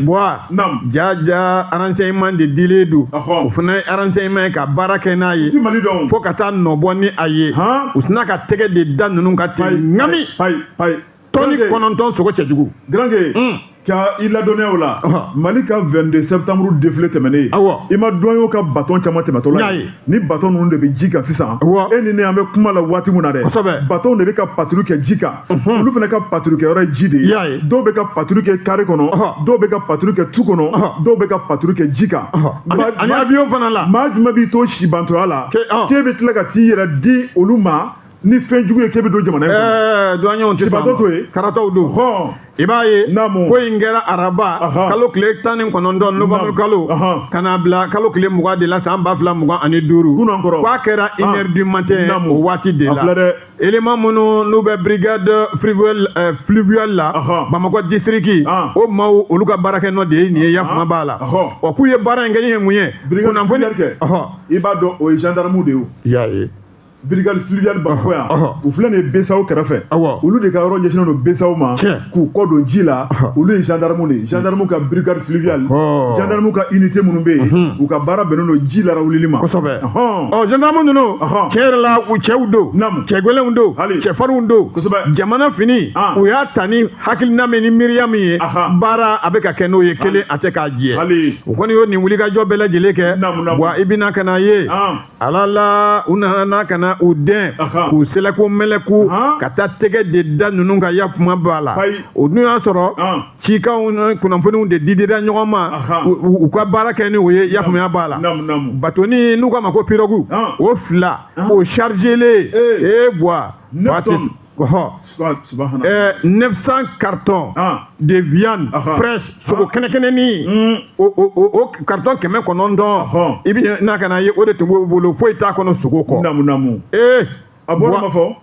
Buwa ja ja, renseignement de dilen don, o fana ye renseignement ye ka baara kɛ n'a ye fo ka taa nɔbɔ ni a ye, u sina ka tɛgɛ de da ninnu ka ten ŋami tɔni 9 sogo cɛjugu. Garanke, ka i ladɔnniya o la, Mali ka 22 septembre défilé tɛmɛnen, i ma douaniers ka baton caman tɛmɛtɔ la ye, ni baton ninnu de bɛ ji kan sisan, e ni ne an bɛ kuma la waati min na dɛ, baton de bɛ ka patrouille kɛ ji kan, olu fana ka patrouille kɛyɔrɔ ye ji de ye, dɔw bɛ ka patrouille kɛ carré kɔnɔ, dɔw bɛ ka patrouille kɛ tu kɔnɔ, dɔw bɛ ka patrouille kɛ ji kan. Ani avion fana la. Maa jumɛn b'i to sibantɔya la k'e bɛ tila ka t'i yɛrɛ di olu ma ni fɛn jugu ye k'e bɛ don jamana in kɔnɔ? Douaniers tɛ sɔn to ye, karataw don. I b'a ye ko in kɛra araba kalo tile 19 novembre kalo ka na bila kalo tile 20 de la san 2025, k'a kɛra 1h du matin o waati de la. Élément minnu n'u bɛ brigade fluviale la Bamakɔ district, o maaw olu ka baarakɛ nɔ de ye nin ye, yakuma b'a la. Ɔ k'u ye baara in kɛ ni mun ye? Kunnafoni kɛ, i b'a dɔn o ye gendarme de ye o. I y'a ye. Brigade fluviale Bamakɔ yan, u filɛ nin ye BCEAO kɛrɛfɛ, olu de ka yɔrɔ ɲɛsinnen don BCEAO ma k'u kɔ don ji la. Olu ye gendarme de ye, gendarme ka brigade fluviale, gendarme ka unité minnu bɛ yen, u ka baara bɛnnen don ji larawulili ma. Kosɛbɛ. Ɔ, gendarme ninnu, tiɲɛ yɛrɛ la, u cɛw don, cɛ gɛlɛnw don, cɛfarinw don. Jamana fini, u y'a ta ni hakilina min ni miiriya min ye, baara a bɛ ka kɛ n'o ye kelen, a tɛ k'a jɛ. U kɔni y'o nin wulikajɔ bɛɛ lajɛlen kɛ. Wa i bɛna ka na ye, ala la, u nana ka na u dɛn k'u sɛlɛko mɛlɛku ka taa tɛgɛ de da ninnu kan. Ya kuma b'a la, o dun y'a sɔrɔ cikanw, kunnafoniw de didira ɲɔgɔn ma, u ka baara kɛ ni o ye. Yafaamuya b'a la, batoni n'u k'a ma ko pirogue, o fila o chargelen e buwa 900 cartons de viande fraîche, sogo kɛnɛkɛnɛnin, o carton 900, i bɛ n'a ka na ye, o de tun b'o bolo, foyi t'a kɔnɔ sogo kɔ. Namu namu. Ee. A bɔra ma fɔ.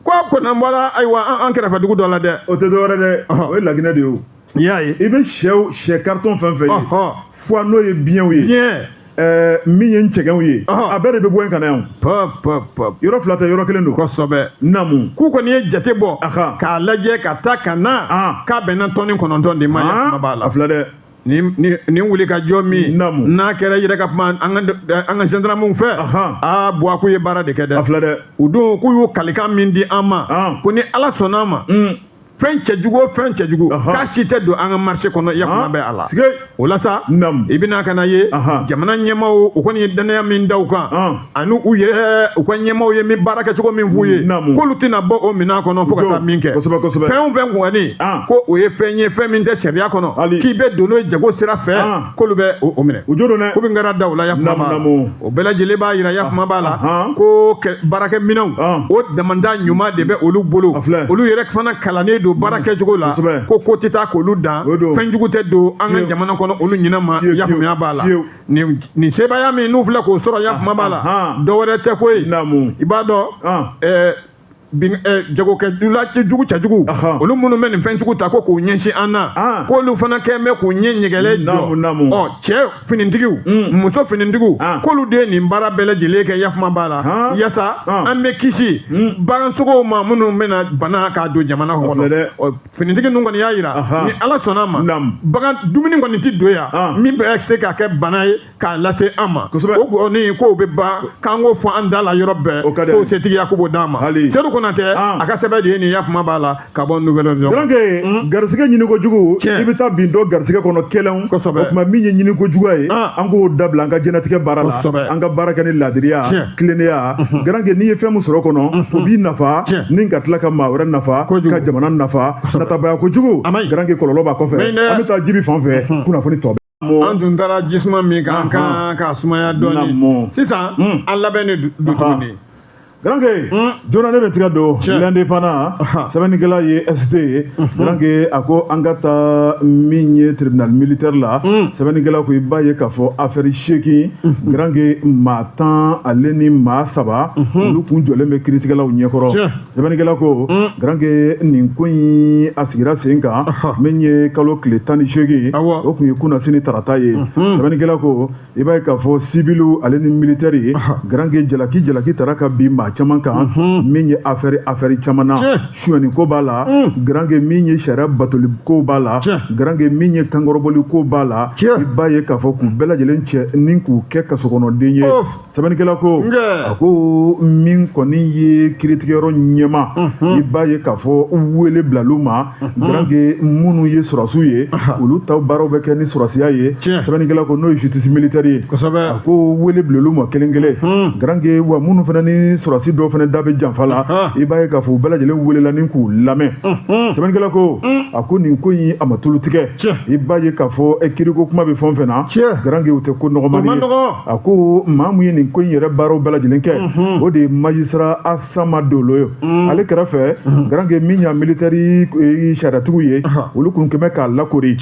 Ko kɔni bɔra, ayiwa, an kɛrɛfɛ dugu dɔ la dɛ. O tɛ dɔwɛrɛ dɛ, o ye Laginɛ de ye o. I y'a ye. I bɛ sɛ carton fɛn fɛn ye, foie n'o ye biɲɛw ye. Biɲɛ. Min ye cɛgɛnw ye, a bɛɛ de bɛ bɔ yen ka na yan. Pop pop pop. Yɔrɔ fila tɛ, yɔrɔ kelen don. Kosɛbɛ. Namu. K'u kɔni ye jate bɔ k'a lajɛ ka taa ka na, k'a bɛnna tɔni 9 de ma. Kuma b'a la. A filɛ dɛ. Nin wuli ka jɔ min n'a kɛra yɛrɛ ka kuma an ka gendarmew fɛ, aa buwa, k'u ye baara de kɛ dɛ. A filɛ dɛ. U dun k'u y'u kalikan min di an ma, ko ni Ala sɔnna a ma, fɛn cɛjugu o fɛn cɛjugu, k'a si tɛ don an ka marché kɔnɔ. Ya kuma bɛ a la. O la sa, i bɛna ka na ye, jamana ɲɛmaaw, u kɔni ye danaya min da u kan, ani u yɛrɛ u ka ɲɛmaaw ye min baara kɛcogo min f'u ye, k'olu tɛna bɔ o minɛn kɔnɔ fo ka taa min kɛ. Fɛn o fɛn kɔni ko o ye fɛn ye, fɛn min tɛ sariya kɔnɔ, k'i bɛ don n'o ye jago sira fɛ, k'olu bɛ o minɛ. U jo don dɛ. Ko min kɛra da o la, ya kuma b'a la. O bɛɛ lajɛlen b'a yira, ya kuma b'a la, ko baarakɛminɛnw, o damanda ɲuman de bɛ olu bolo. Olu yɛrɛ fana kalannen don baara kɛcogo la, ko tɛ taa k'olu dan, fɛn jugu tɛ don an ka jamana kɔnɔ olu ɲinɛ ma. Yafaamuya b'a la, nin sebaaya min n'u filɛ k'o sɔrɔ, ya kuma b'a la, dɔ wɛrɛ tɛ ko ye. I b'a dɔn, jagokɛla jugu cɛjugu, olu minnu bɛ nin fɛn jugu ta ko k'u ɲɛsin an na, k'olu fana kɛn bɛ k'u ɲɛ ɲɛgɛlɛ jɔ. Ɔ, cɛ finitigiw, muso finitigiw, k'olu de ye nin baara bɛɛ lajɛlen kɛ. Yakuma b'a la, yasa an bɛ kisi bagansogow ma minnu bɛna bana k'a don jamana kɔnɔ. Finitigi ninnu kɔni y'a yira, ni Ala sɔnna a ma, bagan dumuni kɔni tɛ don yan min bɛ se ka kɛ bana ye k'a lase an ma. O kɔni k'o bɛ ban, k'an k'o fɔ an da la yɔrɔ bɛɛ, k'o setigiya k'o b'o d'an ma. Sedu Konatɛ a ka sɛbɛn de ye nin. Ya kuma b'a la ka bɔ Nouvel Horizon. Garanke, garisɛgɛ ɲini kojugu, i bɛ taa bin dɔ garisɛgɛ kɔnɔ kɛlɛnw. Kosɛbɛ. O tuma min ye ɲini kojugu ye, an k'o dabila an ka diɲɛlatigɛ baara la. An ka baara kɛ ni laadiriya, tilennenya. Garanke, n'i ye fɛn min sɔrɔ kɔnɔ, o b'i nafa ni ka tila ka maa wɛrɛ nafa, ka jamana nafa. Natabaya kojugu, garanke, kɔlɔlɔ b'a kɔfɛ. An bɛ taa Jibi fan fɛ, kunnafoni tɔ. An tun taara jisuma min kan kan k'a sumaya dɔɔni, sisan an labɛn de don tuguni. Garanke, joona ne bɛ tigɛ don L'Indépendant, sɛbɛnnikɛla ye ST ye. Garanke, a ko an ka taa min ye tribunal militaire la. Sɛbɛnnikɛla ko i b'a ye k'a fɔ affaire 8, garanke, maa 10 ale ni maa 3, olu kun jɔlen bɛ kiiritigɛlaw ɲɛkɔrɔ. Sɛbɛnnikɛla ko, garanke, nin ko in a sigira sen kan min ye kalo tile 18, o kun ye kunnasini tarata ye. Sɛbɛnnikɛla ko i b'a ye k'a fɔ civiliw ale ni militaire ye, garanke, jalaki taara ka bin maa caman kan min ye affaire caman na. Sonyani ko b'a la, garanke, min ye sariya batoli ko b'a la, garanke, min ye kankɔrɔbɔli ko b'a la. I b'a ye k'a fɔ k'u bɛɛ lajɛlen cɛ ni k'u kɛ kasokɔnɔden ye. Sɛbɛnnikɛla ko, a ko min kɔni ye kiiritigɛyɔrɔ ɲɛma, i b'a ye k'a fɔ wele bilal'u ma, garanke, minnu ye sɔrɔsiw ye, olu ta baaraw bɛ kɛ ni sɔrɔsiya ye. Sɛbɛnnikɛla ko n'o ye justice militaire ye, a ko wele bilal'u ma kelen kelen. Garanke, wa minnu fana ni sɔrɔsi dɔw fana da bɛ janfa la, i b'a ye k'a fɔ u bɛɛ lajɛlen welela ni k'u lamɛn. Sɛbɛnnikɛla ko, a ko nin ko in a ma tulu tigɛ. I b'a ye k'a fɔ kiriko kuma bɛ fɛn o fɛn na, garanke, u tɛ ko nɔgɔmani ye. A ko maa mun ye nin ko in yɛrɛ baaraw bɛɛ lajɛlen kɛ, o de ye magistrat Asama Dolo ye. Ale kɛrɛfɛ, garanke, min y'a militaire sariyatigiw ye, olu kun kɛmɛ k'a lakori.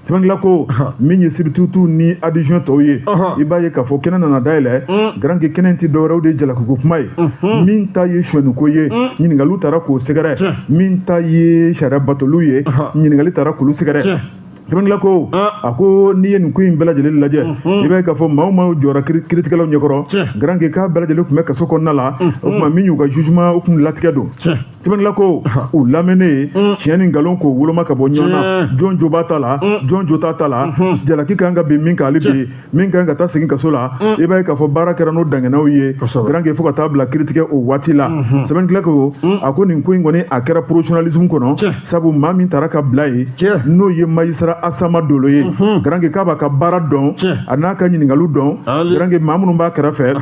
Sɛbɛnnikɛla ko min ye substitut ni adjoint tɔw ye, i b'a ye k'a fɔ kɛnɛ nana dayɛlɛ. Garanke, kɛnɛ tɛ dɔwɛrɛw de jalakiko kuma ye. Min ta ye sonyɛniko ye, ɲininkaliw taara k'o sɛgɛrɛ. Min ta ye sariya batoliw ye, ɲininkali taara k'olu sɛgɛrɛ. Sɛbɛnnikɛla ko a ko n'i ye nin ko in bɛɛ lajɛlen lajɛ, i b'a ye k'a fɔ maa o maa jɔra kiiritigɛlaw ɲɛkɔrɔ, Garange, k'a bɛɛ lajɛlen tun bɛ kaso kɔnɔna la. O tuma min y'u ka jugement, u kun latigɛ don. Sɛbɛnnikɛla ko u lamɛnnen, tiɲɛ ni nkalon k'o woloma ka bɔ ɲɔgɔn na, jɔn jo b'a ta la, jɔn jo t'a ta la, jalaki kan ka bin min kan hali bi, min kan ka taa segin kaso la. I b'a ye k'a fɔ baara kɛra n'o dangɛnɛw ye, Garange, fo ka taa bila kiiritigɛ o waati la. Sɛbɛnnikɛla ko a ko nin ko in kɔni, a kɛra professionnalisme kɔnɔ, sabu maa min taara ka bila yen, n'o ye magistrat Asama Dolo ye, Garange, k'a b'a ka baara dɔn, a n'a ka ɲininkaliw dɔn. Garange, maa minnu b'a kɛrɛfɛ,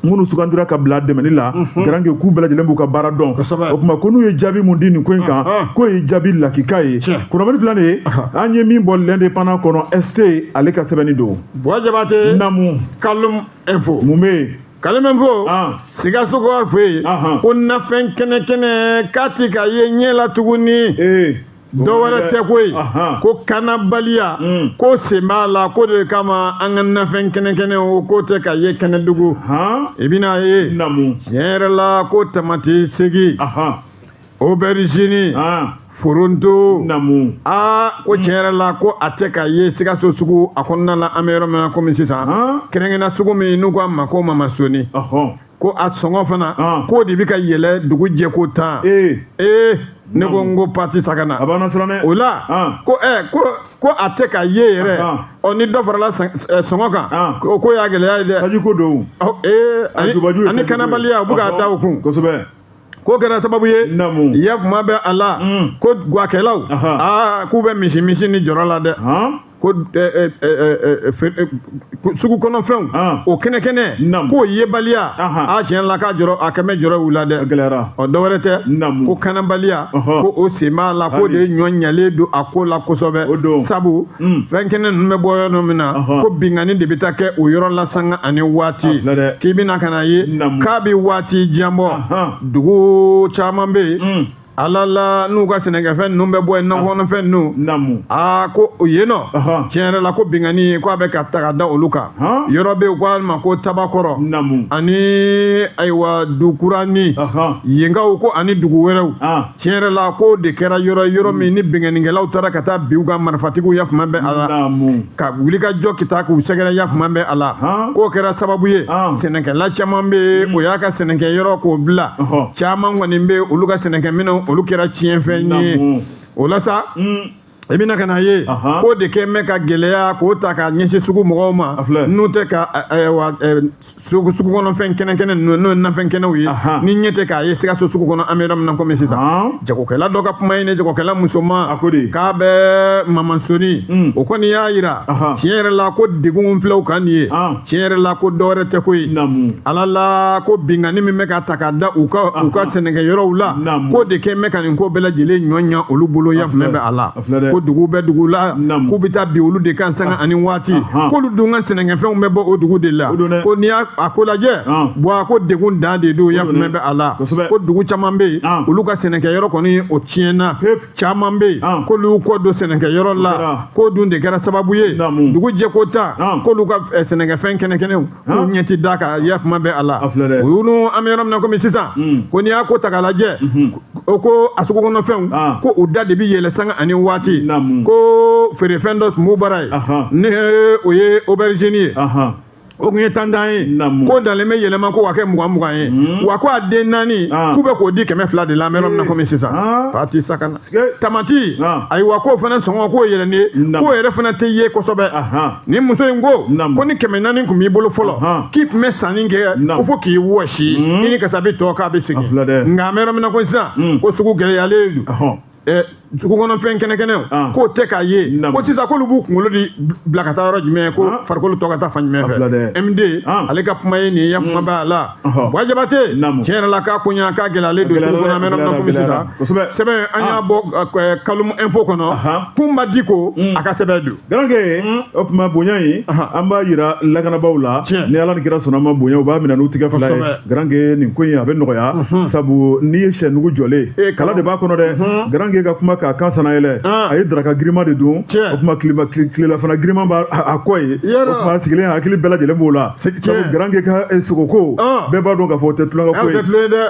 minnu sugandira ka bila dɛmɛni la, Garange, k'u bɛɛ lajɛlen b'u ka baara dɔn. O tuma ko n'u ye jaabi mun di nin ko in kan, k'o ye jaabi lakika ye. Kunnafoni filɛ nin ye, an ye min bɔ L'Indépendant kɔnɔ, ST ale ka sɛbɛnni don. Buwa Jabate. Namu. Kalum Info. Mun bɛ yen? Kalum Info, Sikaso ka fɛ yen ko nafɛn kɛnɛ kɛnɛ k'a ti ka ye ɲɛ la tuguni. Dɔ wɛrɛ tɛ koyi, ko kanabaliya ko sen b'a la, ko de kama an ka nafɛn kɛnɛ kɛnɛ o ko tɛ ka ye kɛnɛdugu. I bɛna ye tiɲɛ yɛrɛ la ko tamati segi, aubergine, foronto, aa ko tiɲɛ yɛrɛ la ko a tɛ ka ye Sikaso sugu a kɔnɔna la. An bɛ yɔrɔ min na komi sisan, kɛrɛnkɛrɛnnenya sugu min n'u k'a ma ko Mamasoni, ko a sɔngɔ fana k'o de bɛ ka yɛlɛ dugu jɛ ko 10. Ee, ne ko n ko pati sakana. A b'an siran dɛ. O la ko ɛ ko ko a tɛ ka ye yɛrɛ. Ɔ, ni dɔ farala sɔngɔ kan, ko ko y'a gɛlɛya ye dɛ. Taji ko don. Ee, ani kanabaliya, u bɛ k'a da o kun. K'o kɛra sababu ye ya kuma bɛ a la ko guwakɛlaw, aa, k'u bɛ misi misi ni jɔrɔ la dɛ, ko sugu kɔnɔfɛnw o kɛnɛ kɛnɛ k'o yebaliya, a tiɲɛ la k'a jɔrɔ, a kɛmɛ jɔrɔ y'u la dɛ. Ɔ, dɔ wɛrɛ tɛ, ko kanabaliya ko o sen b'a la, k'o de ɲɔ ɲalen don a ko la kosɛbɛ, sabu fɛn kɛnɛ ninnu bɛ bɔ yɔrɔ min na, ko binkanni de bɛ taa kɛ o yɔrɔ la sanga ani waati. K'i bɛna ka na ye k'a bɛ waati jan bɔ, dugu caman bɛ yen ala la n'u ka sɛnɛkɛfɛn ninnu bɛ bɔ yen, nakɔkɔnɔfɛn ninnu, aa, ko yen nɔ, tiɲɛ yɛrɛ la ko binkanni ko a bɛ ka ta ka da olu kan. Yɔrɔ bɛ yen ko a ma ko Tabakɔrɔ ani ayiwa Dukuranin, yenkaw ko ani dugu wɛrɛw, tiɲɛ yɛrɛ la k'o de kɛra yɔrɔ yɔrɔ min ni binkannikɛlaw taara ka taa bin u ka marifatigiw ya tuma bɛ a la, ka wuli ka jɔ kita k'u sɛgɛrɛ ya tuma bɛ a la. K'o kɛra sababu ye, sɛnɛkɛla caman bɛ yen, o y'a ka sɛnɛkɛyɔrɔ k'o bila. Caman kɔni bɛ yen, olu ka sɛnɛkɛminɛnw olu kɛra tiɲɛfɛn ye. O la sa, i bɛna ka na ye k'o de kɛ mɛn ka gɛlɛya k'o ta ka ɲɛsin sugu mɔgɔw ma, n'u tɛ ka ayiwa sugu kɔnɔfɛn kɛnɛ kɛnɛ ninnu, n'o ye nafɛn kɛnɛw ye, ni ɲɛ tɛ k'a ye Sikaso sugu kɔnɔ. An bɛ yɔrɔ min na komi sisan, jagokɛla dɔ ka kuma ye ne, jagokɛla musoman k'a bɛ Mamasoni, o kɔni y'a yira tiɲɛ yɛrɛ la ko degun filɛ u kan nin ye. Tiɲɛ yɛrɛ la ko dɔ wɛrɛ tɛ koyi, ala la ko binkanni min bɛ ka ta ka da u ka sɛnɛkɛyɔrɔw la, k'o de kɛ mɛn ka nin ko bɛɛ lajɛlen ɲɔ ɲa olu bolo ya fɛn bɛ a la, ko dugu bɛ dugu la, k'u bɛ taa bin olu de kan sanga ani waati, k'olu dun ka sɛnɛkɛfɛnw bɛ bɔ o dugu de la. Ko n'i y'a a ko lajɛ, bɔn, a ko degun dan de don ya fɛn bɛ a la, ko dugu caman bɛ yen, olu ka sɛnɛkɛyɔrɔ kɔni o tiɲɛna. Caman bɛ yen, k'olu kɔ don sɛnɛkɛyɔrɔ la, k'o dun de kɛra sababu ye dugu jɛ ko ta, k'olu ka sɛnɛkɛfɛn kɛnɛ kɛnɛw k'u ɲɛ ti da kan ya kuma bɛ a la. Olu, an bɛ yɔrɔ min na komi sisan, ko n'i y'a ko ta k'a lajɛ, o ko a sugu kɔnɔfɛnw ko u da de bɛ yɛlɛ sanga ani waati, ko feerefɛn dɔ tun b'u bara yen, ni o ye aubergine ye, o tun ye tantan ye, ko dalen bɛ yɛlɛma ko ka kɛ 20 20 ye, wa ko a den naani k'u bɛ k'o di 200 de la. An bɛ yɔrɔ min na komi sisan, pati sakana tamati, ayiwa, k'o fana sɔngɔ k'o yɛlɛnnen, k'o yɛrɛ fana tɛ ye kosɛbɛ. Ni muso in ko ko ni 400 tun b'i bolo fɔlɔ, k'i tun bɛ sanni kɛ ko fo k'i wɔsi i ni kasabi tɔ k'a bɛ segin, nka an bɛ yɔrɔ min na ko sisan, ko sugu gɛlɛyalen don, sugu kɔnɔfɛn kɛnɛ kɛnɛw k'o tɛ k'a ye, ko sisan k'olu b'u kunkolo di bila ka taa yɔrɔ jumɛn, ko farikolo tɔ ka taa fan jumɛn fɛ. MD ale ka kuma ye nin ye, kuma b'a la. Buwa Jabate, tiɲɛ yɛrɛ la k'a koɲa k'a gɛlɛyalen don sugu kɔnɔ. An bɛ yɔrɔ min na komi sisan, sɛbɛn an y'a bɔ Kalum Info kɔnɔ, Kunba Diko a ka sɛbɛn don. Garanke, o tuma bonya in, an b'a yira lakanabaaw la, ni Ala ni kira sɔnna ma, bonya u b'a minɛ n'u tigɛ fila ye. Garanke, nin ko in a bɛ nɔgɔya, sabu n'i ye sɛ nugu jɔlen, kala de b'a kɔnɔ dɛ. Garanke ka kuma k'a kan sanayɛlɛ, a ye daraka girinman de dun. O tuma tilelafana girinman b'a a kɔ ye. O tuma a sigilen, hakili bɛɛ lajɛlen b'o la, sabu Garange ka sogoko, bɛɛ b'a dɔn k'a fɔ o tɛ tulonkɛ ko ye.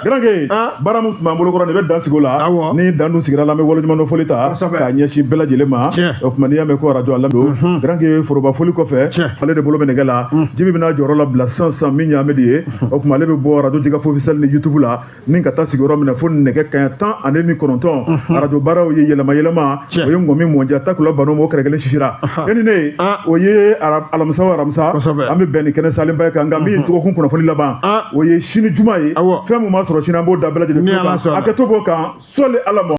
Garange, baara min tun b'an bolo kɔrɔ, nin bɛ dan sigi o la. Ni dan dun sigira la, an bɛ waleɲumandɔn foli ta k'a ɲɛsin bɛɛ lajɛlen ma. O tuma n'i y'a mɛn ko arajo a lamɛn, Garange, foroba foli kɔfɛ, ale de bolo bɛ nɛgɛ la. Jibi bɛna jɔyɔrɔ labila sisan sisan, min ye Amedi ye. O tuma ale bɛ bɔ arajo Jigafo officiel ni YouTube la ni ka taa sigiyɔrɔ minɛ fo nɛgɛ kanɲɛ 19. Arajo baaraw ye yɛlɛma yɛlɛma, o ye ŋɔmi mɔndiya takula bano o kɛrɛ kelen sisira e ni ne. O ye alamisa o alamisa, an bɛ bɛn ni kɛnɛ salenba ye kan. Nka min ye dɔgɔkun kunnafoni laban, o ye sini juma ye. Fɛn mun b'a sɔrɔ sini, an b'o da bɛɛ lajɛlen kan. Hakɛto b'o kan, sɔli Ala ma.